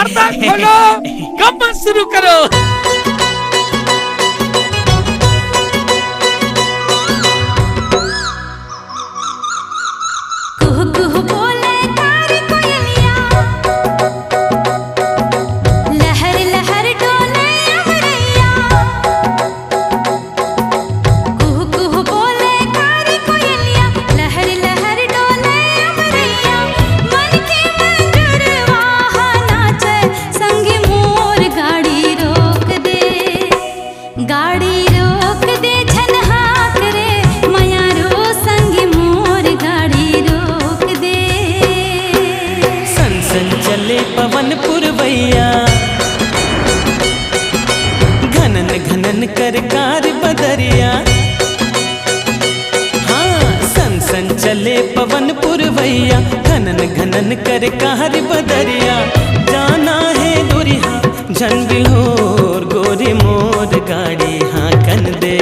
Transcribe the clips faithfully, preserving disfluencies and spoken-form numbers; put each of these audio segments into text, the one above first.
पर्दा खोलो, गम्मत शुरू करो। कुहू कुहू बोले कारी कोयलिया, लहर लहर डोले अमरैया। कुहू कुहू बोले कारी कोयलिया, लहर लहर डोले अमरैया। मन के मंजुरवा हा नाचे, संग मोर गाड़ी रोक दे। गाड़ी रोक दे झन हाक रे, मयारो संग मोर गाड़ी रोक दे। सन सन चले पवन पुरवैया, घनन घनन कर कार बदरिया। हाँ, सन सन चले पवन पुरवैया, घनन घनन कर कार बदरिया। जाना हे दुरिहा झन बिल्होर, गोरी मोर गाड़ी हाँकन दे।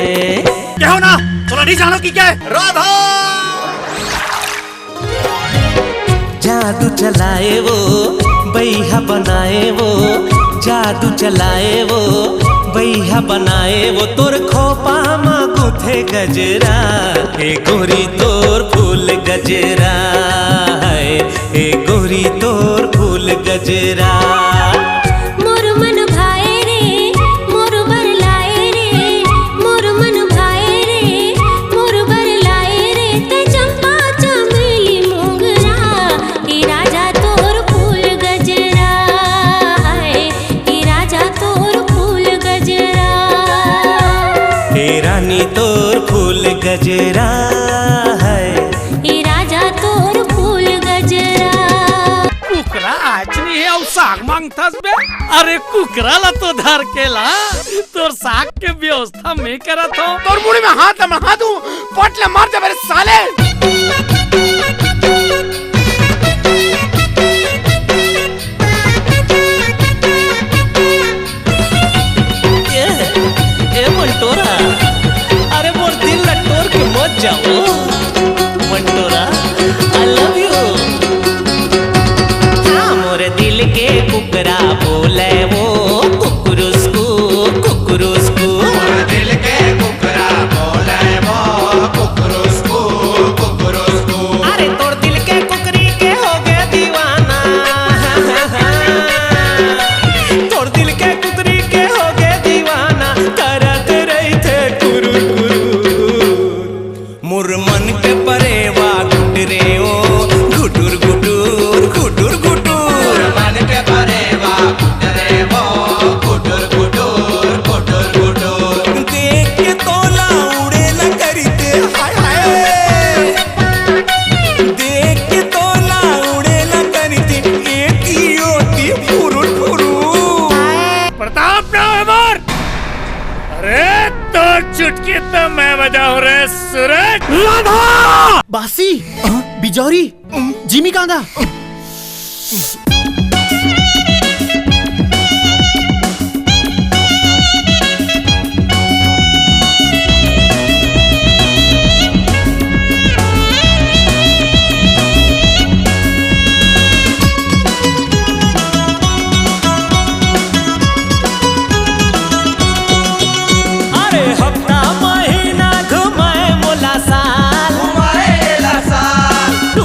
क्या हो ना, तोला नहीं जानो कि क्या है? राधा। जादू चलाए वो, बैहा बनाए वो, जादू चलाए वो, बैहा बनाए वो, तोर खोपा म गुथे गजरा, हे गोरी तोर फूल गजरा, हे, हे गोरी तोर फूल गजरा। मोर मन भाए रे, मोर बर लाए रे, मोर मन भाए रे, मोर बर लाए रे, ते चंपा चमेली मोगरा, ए राजा तोर फूल गजरा, हाय, ए राजा तोर फूल गजरा। हे रानी तोर फूल गजरा है। ए राजा तोर फूल गजरा। कुकरा आज नहीं है अउ साग मांगथस बे। अरे कुकरा ला तो धर के ला, तोर साग के व्यवस्था मैं करत हूँ। तोर मुड़ी में हाथ ला मढ़ा दूं, पट ले मार दे मेरे साले। ए, ए मंटोरा, अरे मोर दिल ला टोर के मत जाओ। Mantora, I love you। हाँ, मोर दिल के कुकरा बोले वो कुकुरुस्कू, कुकुरुस्कू। मोर दिल के कुकरा बोले वो कुकुरुस्कू, कुकुरुस्कू। अरे तोर दिल के कुकरी के हो गए दीवाना। तोर दिल के कुकरी के हो गए दीवाना, करत रहिथे कुरुर कुरुर। मोर मन के परेवा घुटरे ओ, घुटुर घुटुर, घुटुर घुटुर। मोर मन के परेवा घुटरे ओ, घुटुर घुटुर, घुटुर घुटुर। देख के तोला उड़े न करिते, हाय हाय। देख के तोला उड़े न करिते, एती ओती फुरुर फुरुर। प्रताप नाम हमार। अरे तो चुटकी तो मैं बजाऊं रे सूरज। राधा। बासी, बिजौरी, जिमी कांदा। अरे हफ्ता महीना घुमाए मोला साल, घुमाए ला साल। तू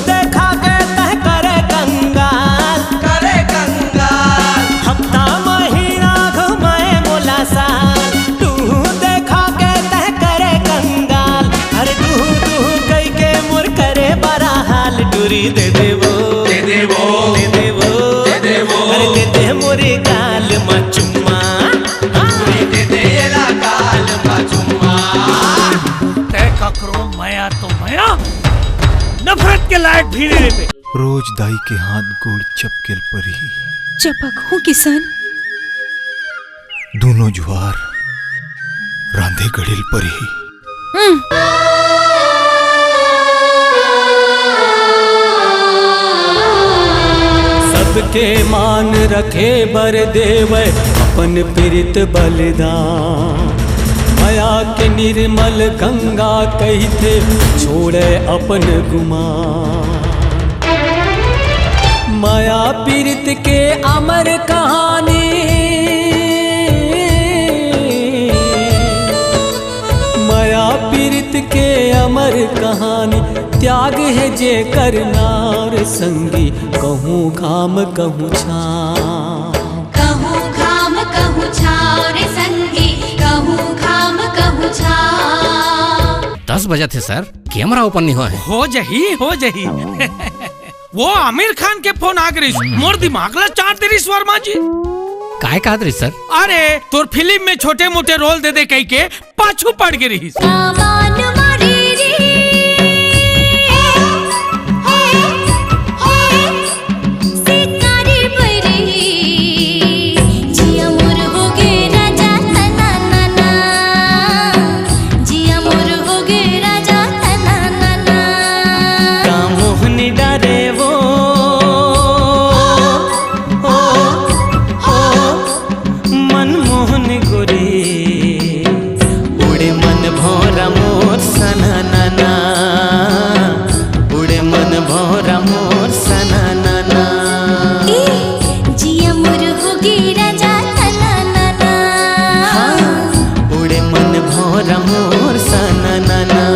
देखा के तह करे कंगाल, करे कंगाल। हफ्ता महीना घुमाए मोला साल, तू देखा के तह करे कंगाल। अरे तू, तू कई के मोर करे बरा हाल, टूरी दे देबो, दे देबो, दे देबो, दे देबो। अरे दे दे मोरे गाल मा चुम्मा। हाँ। दे दे एला गाल मा चुम्मा। तै ककरो मया तो मया, नफरत के लायक भी नहीं रहते। रोज दाई के हाथ गोड़ चपकेल परी। चपक हूँ किसन। दोनों जुआर रांधे गड़ेल परी। हम्म। सबके मान रखे बर देवै अपन प्रीत बलिदान। मया के निर्मल गंगा कहिथे छोड़े अपन गुमान। मया पीरित के अमर कहानी, मया पीरित के अमर कहानी, त्याग हे जेकर नाव रे संगी, कहूँ घाम कहूँ छाँव। कहूँ घाम कहूँ छाँव रे संगी, कहूँ घाम कहूँ छाँव। दस बजत हे सर, कैमरा ओपन नहीं होय हे। हो जही, हो जही। वो आमिर खान के फोन आ गे रिहिस, मोर दिमाग ला चाट दे रिहिस वर्मा जी। काय कहत रिहिस सर? अरे, तोर फिल्म में छोटे मोटे रोल दे दे कहिके पाछू पड़ गे रिहिस। जिया मोर होगे राजा तना ना ना। का मोहनी डारे वो, ओ, ओ, मनमोहन गोरी, उड़े मन भौरा मोर सना ना ना, उड़े मन भौरा मोर सना ना ना। ए, जिया मोर होगे राजा तना ना ना। हाँ, उड़े मन भौरा मोर सना ना ना।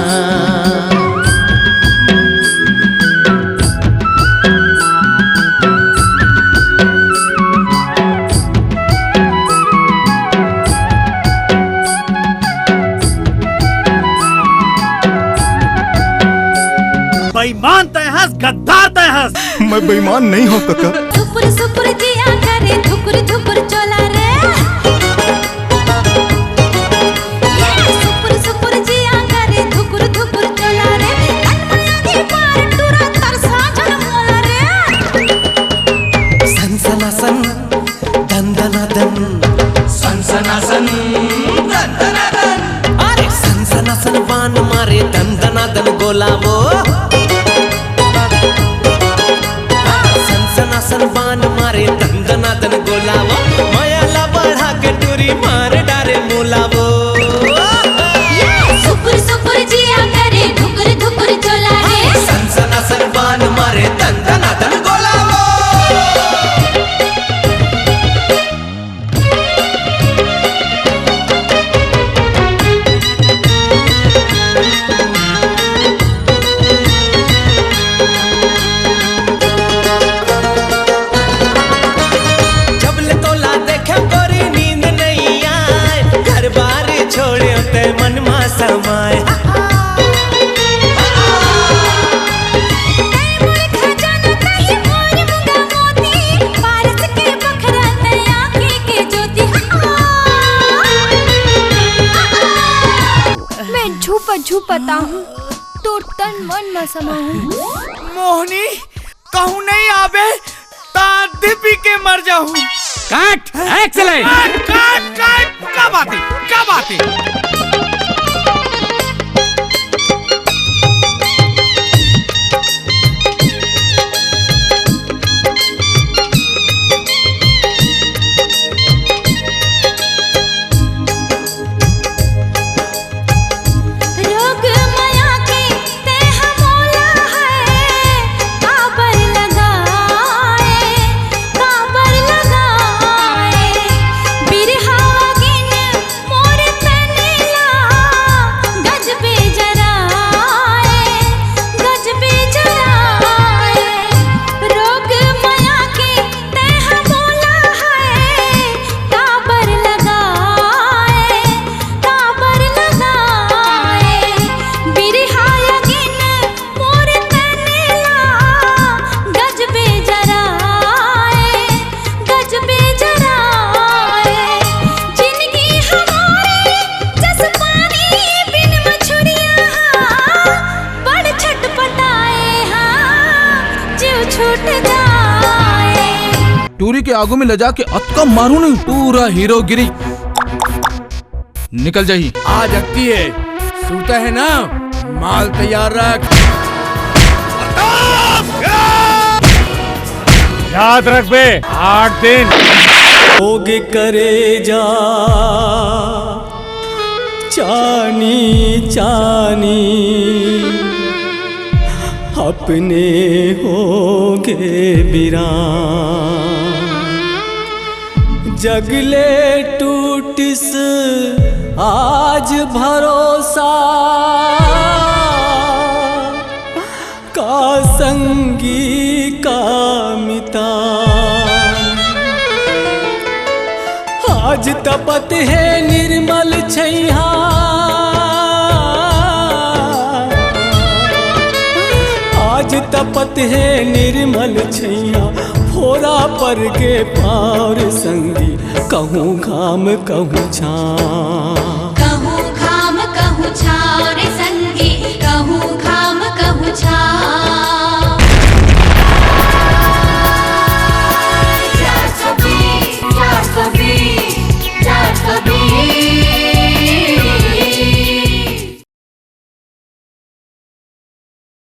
बेईमान तय हस, गद्दार तय हस। मैं बेईमान नहीं हूँ कका। सुपुर सुपुर जिया करे, धुकुर धुकुर चोला रे। सुपुर सुपुर जिया करे, धुकुर धुकुर चोला रे। तन माया की पार टूरा तरसा जन मोला रे। सनसनासन दंदनादन। सनसनासन दंदनादन। अरे सनसनासन बान मारे दंदनादन गोलावो। सनसनासन बान मारे दंदनादन गोलावो। मया ला बढ़ा के टूरी मार डारे मोलावो। सुपुर सुपुर जिया करे, धुकुर धुकुर चोला रे। सनसनासन बान मारे दंदनादन गोलावो। जब ले तोला देखे गोरी नींद नहीं आए, घर बार छोड़े ते मन मा समाए। मैं छुप छुपता हूँ, तोर तन मन म समा हूँ। मोहनी, कहूँ नहीं आबे, ता आधी पी के मर जाहूँ। काट, excellent। काट, काट, काट, क्या बात है, क्या बात है। रोग मया के तेह मोला है, काबर लगाए, काबर लगाए। बिरहा अगिन मोर तन ला गजबे जराए, गजबे जराए। रोग मया के तेह मोला है, काबर लगाए, काबर लगाए। बिरहा अगिन मोर तन ला गजबे जराए, गजबे जराए। जिनगी हमारी जस पानी बिन मछुरिया हा, बड़ छटपटाए हा, जीव छूट जाए। टूरी के आगू में ले जाके अतका मारू नहीं, पूरा हीरोगिरी निकल जाही। आ जगती है, सुरता है ना, माल तैयार रख। याद रख बे, आठ दिन। होगे करेजा चानी चानी। अपने होगे बिरान। जग ले टूटिस आज भरोसा, का संगी का मितान। आज तपत हे निर्मल छैहा, आज तपत हे निर्मल छैहा, फोरा परगे पाँव रे संगी, कहूँ घाम कहूँ छाँव। कहूँ घाम कहूँ छाँव रे